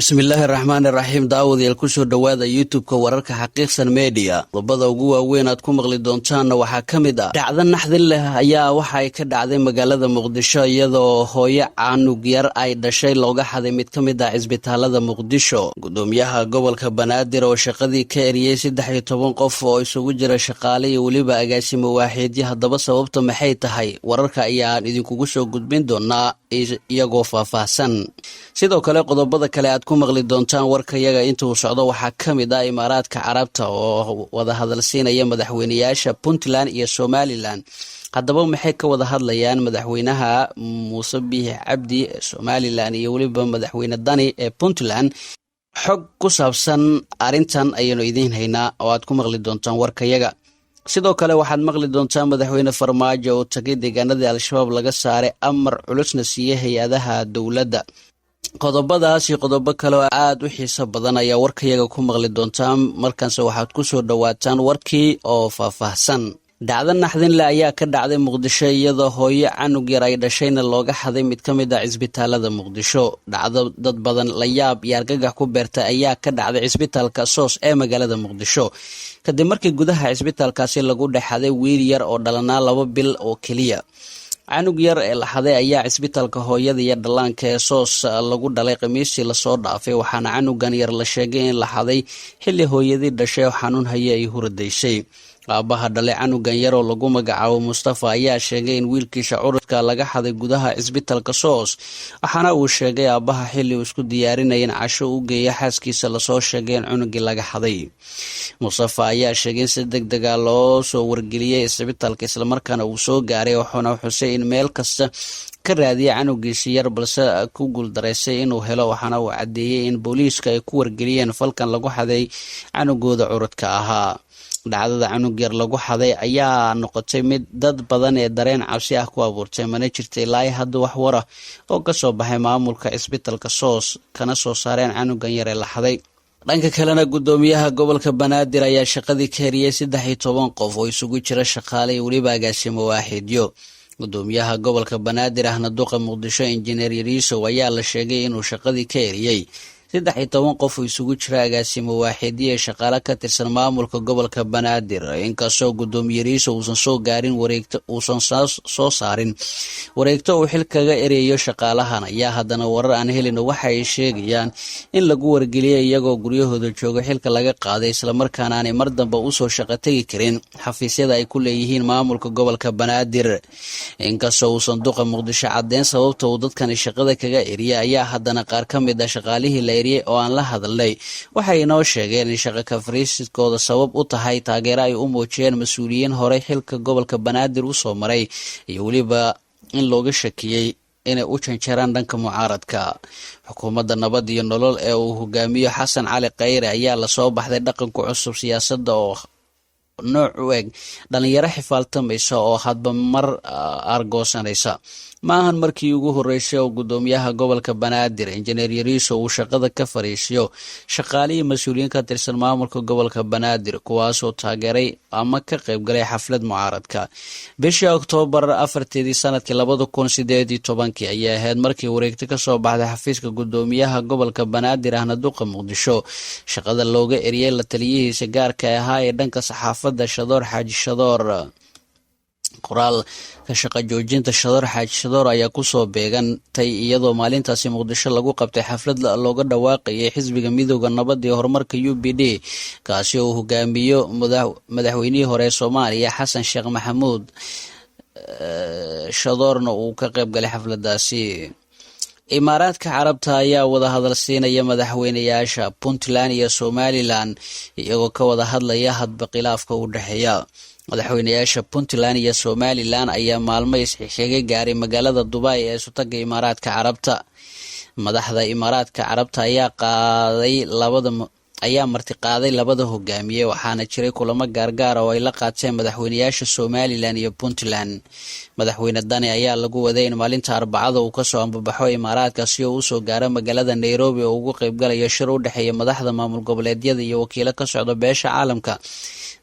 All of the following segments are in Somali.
Bismillaahi raxmaani raxiim. Daawadayaal, kusoo dhowaada YouTube-ka Wararka Xaqiiqsan Media. Qodobada ugu waaweyn aad ku maqli doontaanna waxaa ka mid ah: dhacdo naxdin leh ayaa waxa ay ka dhacday magaalada Muqdisho, iyadoo hooyo canug yar ay dhashay looga xaday mid ka mid ah cisbitaalada Muqdisho. Gudoomiyaha gobolka Banaadir oo shaqadii ka eriyey 13 qof oo isugu jira shaqaale iyo weliba agaasimo waaxeedyo. Haddaba sababta maxay tahay? Wararka ayaan idinkugu soo gudbin doonaa iyagoo faahfaahsan. Sidoo kale, qodobada kale aad ku maqli doontaan warkayaga intuu socdo waxaa ka mid ah Imaaraadka Carabta oo wada hadalsiinaya madaxweyneyaasha Puntland iyo Somaliland. Haddaba maxay ka wada hadlayaan madaxweynaha Muuse Biixi Cabdi ee Somaliland iyo weliba madaxweyne Dani ee Puntland? Xog ku saabsan arrintan ayaynu idiin haynaa oo aad ku maqli doontaan warkayaga. Sidoo kale waxaad maqli doontaa madaxweyne Farmaajo oo tagay deegaanadii Al-Shabaab laga saaray, amar culusna siiyey hay-adaha dowladda. Qodobadaas iyo qodobo kale oo aada u xiiso badan ayaa warkayaga ku maqli doontaan. Markaanse waxaad ku soo dhowaataan warkii oo faahfaahsan. Dhacdo naxdinle ayaa ka dhacday Muqdisho, iyadoo hooyo canug yar ay dhashayna looga xaday mid ka mid ah cisbitaalada Muqdisho. Dhacdo dad badan la yaab iyo argagax ku beertay ayaa ka dhacday cisbitaalka SOS ee magaalada Muqdisho, kadib markii gudaha cisbitaalkaasi lagu dhexaday wiil yar oo dhalanaa 2 bil oo keliya. Canug yar ee la xaday ayaa cisbitaalka hooyada iyo dhallaanka ee SOS lagu dhalay Khamiistii lasoo dhaafay, waxaana canugan yar la sheegay in la xaday xilli hooyadii dhashay oo xanuun haye ay huradaysay. Aabaha dhalay canugan yar oo lagu magacaabo Mustafa ayaa sheegay in wiilkiisa curudka laga xaday gudaha cisbitaalka SOS, waxaana uu sheegay aabaha xilli uu isku diyaarinaya in casho u geeya xaaskiisa lasoo sheegay in cunugii laga xaday. Mustafa ayaa sheegay in si deg dega loo soo wargeliyey isbitaalka, islamarkaana uu soo gaaray, wuxuuna xusay in meel kasta ka raadiyay canugiisi yar, balse ku guuldaraysay inuu helo. Waxaana uu caddeeyey in booliiska ay ku wargeliyeen falkan lagu xaday canugooda curudka ahaa. Dhacdada canug yar lagu xaday ayaa noqotay mid dad badan ee dareen cabsi ah ku abuurtay. Mana jirta ilaa hadda wax war ah oo kasoo baxay maamulka cisbitalka SOS kana soo saareen canugan yar ee la xaday. Dhanka kalena, gudoomiyaha gobolka Banaadir ayaa shaqadii ka heriyey 13 qof oo isugu jira shaqaale iyo weliba agaasimo waaxidyo. Gudoomiyaha gobolka Banaadir ahna duqa Muqdisho, Injineer Yariisow, ayaa la sheegay inuu shaqadii ka eriyey 13 qof oo isugu jira agaasimo waaxidyo ee shaqaale ka tirsan maamulka gobolka Banaadir. Inkastoo gudoomiye Yariisow uusan soo gaarin wareegto, uusan soo saarin wareegto uu xil kaga ereeyo shaqaalahan, ayaa haddana warar aan helin waxa ay sheegayaan in lagu wargeliyay iyagoo guryahooda jooga xilka laga qaaday, islamarkaana aanay mar dambe usoo shaqo tegi karin xafiisyada ay ku leeyihiin maamulka gobolka Banaadir. Inkastoo uusan duqa Muqdisho caddeyn sababta uu dadkani shaqada kaga eriyay, ayaa haddana qaar ka mid ah shaqaalihii la eriyey oo aan la hadalnay waxay inoo sheegeen in shaqa kafariisidkooda sabab u tahay taageero ay u muujiyeen mas-uuliyiin horey xilka gobolka Banaadir usoo maray iyo weliba in looga shakiyey inay u janjaraan dhanka mucaaradka. Xukuumadda Nabad iyo Nolol ee uu hogaamiyo Xasan Cali Khayre ayaa lasoo baxday dhaqanka cusub siyaasadda oo nooc u eg dhalinyaro xifaaltamaysa oo hadba mar argoosanaysa. Ma ahan markii ugu horreysay oo gudoomiyaha gobolka Banaadir, Injineer Yariiso, uu shaqada ka fariisiyo shaqaalihii mas-uuliyiin ka tirsan maamulka gobolka Banaadir, kuwaasoo taageeray ama ka qaybgalay xaflad mucaaradka. Bishii Oktoobar 4-teedii sanadkii 2018-kii ayaa ahayd markii wareegto kasoo baxday xafiiska gudoomiyaha gobolka Banaadir ahna duqa Muqdisho shaqada looga eriyey la taliyihiisa gaarka ahaa ee dhanka saxaafadda, Shadoor Xaaji Shadoor. Qoraalka shaqa joojinta Shadoor Xaaji Shadoor ayaa kusoo beegantay iyadoo maalintaasi Muqdisho lagu qabtay xaflad looga dhawaaqayay xisbiga Midooda Nabadda iyo Horumarka UPD, kaasi oo uu hogaamiyo madaxweynihii hore ee Soomaaliya, Xasan Sheekh Maxamuud. Shadoorna uu ka qayb galay xafladaasi. Imaaraadka Carabta ayaa wada hadal siinaya madaxweyneyaasha Puntland iyo Somaliland, iyagoo ka wada hadlaya hadba khilaafka u dhexeeya. Madaxweyneyaasha Puntland iyo Somaliland ayaa maalmo isxigxigay gaaray magaalada Dubai ee Isutaga Imaaraadka Carabta. Madaxda Imaaraadka Carabta ayaa martiqaaday labada hogaamiye, waxaana jiray kulamo gaargaara oo ay la qaateen madaxweyneyaasha Somaliland iyo Puntland. Madaxweyne Dani ayaa lagu waday in maalinta Arbacada uu kasoo ambabaxo Imaaraadka si uu usoo gaaro magaalada Nairobi oo ugu qaybgalayo shir u dhexeeya madaxda maamul goboleedyada iyo wakiilo ka socda beesha caalamka.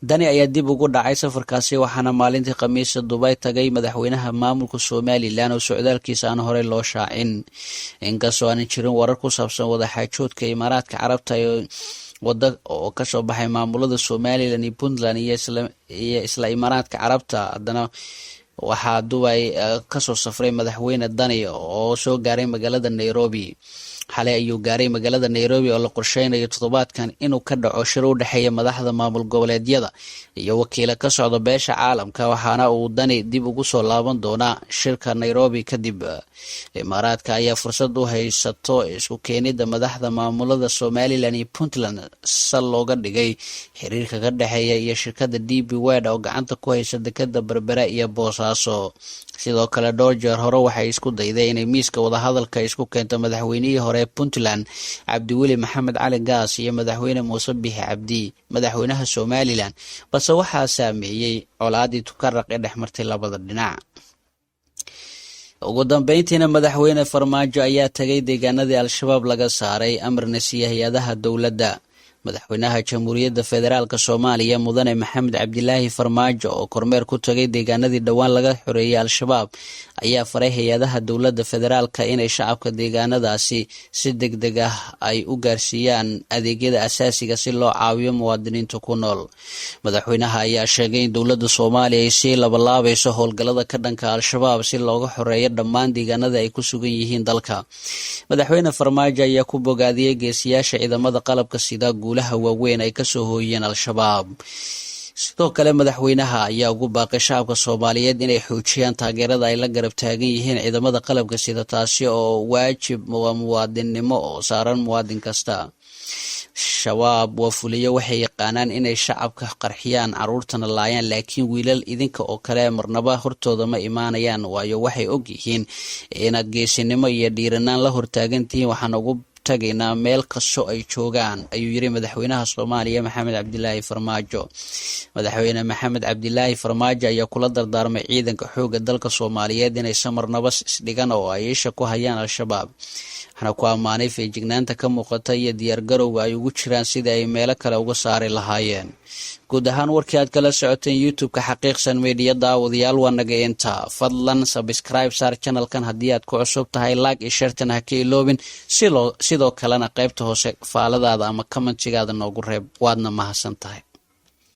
Dani ayaa dib ugu dhacay safarkaasi, waxaana maalintii Khamiista Dubay tagay madaxweynaha maamulka Somaliland oo socdaalkiisa aan horey loo shaacin. Inkastoo aanan jirin warar ku saabsan wadaxaajoodka Imaaraadka Carabta ee wada oo kasoo baxay maamulada Somaliland iyo Puntland iyo isla Imaaraadka Carabta, haddana waxaa Dubay kasoo safray madaxweyne Dani oo soo gaaray magaalada Nairobi. Xalay ayuu gaaray magaalada Nairobi oo la qorsheynayo toddobaadkan inuu ka dhaco shir u dhexeeya madaxda maamul goboleedyada iyo wakiila ka socda beesha caalamka, waxaana uu Dani dib ugu soo laaban doonaa shirka Nairobi kadib. Imaaraadka ayaa fursad u haysato isku keenida madaxda maamulada Somaliland iyo Puntland sal looga dhigay xiriirka ka dhexeeya iyo shirkada DP World oo gacanta ku haysa dekada Berbera iyo Boosaaso. Sidoo kale, dhowr jeer hore waxay isku dayday inay miiska wadahadalka isku keento madaxweynihii hore Puntland Cabdiweli Maxamed Cali Gaas iyo madaxweyne Muuse Bixi Cabdi, madaxweynaha Somaliland, balse waxaa saameeyey colaadii Tukaraq ee dhex martay labada dhinac. Ugu dambeyntiina, madaxweyne Farmaajo ayaa tagay deegaanadii Al-Shabaab laga saaray, amarna siiya hay-adaha dowladda. Madaxweynaha Jamhuuriyadda Federaalka Soomaaliya, Mudane Maxamed Cabdilaahi Farmaajo, oo kormeer ku tagay deegaanadii dhowaan laga xoreeyay Al-Shabaab, ayaa faray hay-adaha dowladda federaalka inay shacabka deegaanadaasi si deg deg ah ay u gaarsiiyaan adeegyada asaasiga si loo caawiyo muwaadiniinta ku nool. Madaxweynaha ayaa sheegay in dowladda Soomaaliya ay sii labalaabayso howlgallada ka dhanka Al-Shabaab si looga xoreeyo dhammaan deegaanada ay ku sugan yihiin dalka. Madaxweyne Farmaajo ayaa ku bogaadiyey geesiyaasha ciidamada qalabka sida guulaha waaweyn ay kasoo hooyeen Al-Shabaab. Sidoo kale, madaxweynaha ayaa ugu baaqay shacabka Soomaaliyeed inay xoojiyaan taageerada ay la garab taagan yihiin ciidamada qalabka sida, taasi oo waajib waa muwaadinnimo oo saaran muwaadin kasta. Shabaab waa fuliyo, waxay yaqaanaan inay shacabka qarxiyaan, caruurtana laayaan, laakiin wiilal idinka oo kale marnaba hortooda ma imaanayaan, waayo waxay og yihiin inaad geesinimo iyo dhiiranaan la hortaagantihiin. Waxaan ugu tagaynaa meel kastoo ay joogaan, ayuu yiri madaxweynaha Soomaaliya Maxamed Cabdilaahi Farmaajo. Madaxweyne Maxamed Cabdilaahi Farmaajo ayaa kula dardaarmay ciidanka xoogga dalka Soomaaliyeed inaysan marnaba isdhigan oo ay isha ku hayaan Al-Shabaab, waxaana ku ammaanay feejignaanta ka muuqata iyo diyaargarowga ay ugu jiraan sidii ay meelo kale uga saari lahaayeen. Guud ahaan, warkii aad kala socoteen YouTube-ka Xaqiiqsan Media, daawadayaal, waa naga inta. Fadlan subscribe saar channelkan haddii aad ku cusub tahay, like iyo share-tan ha ka iloobin, sidoo kalena qaybta hoose faaladaada ama commentigaada noogu reeb. Waadna mahadsan tahay.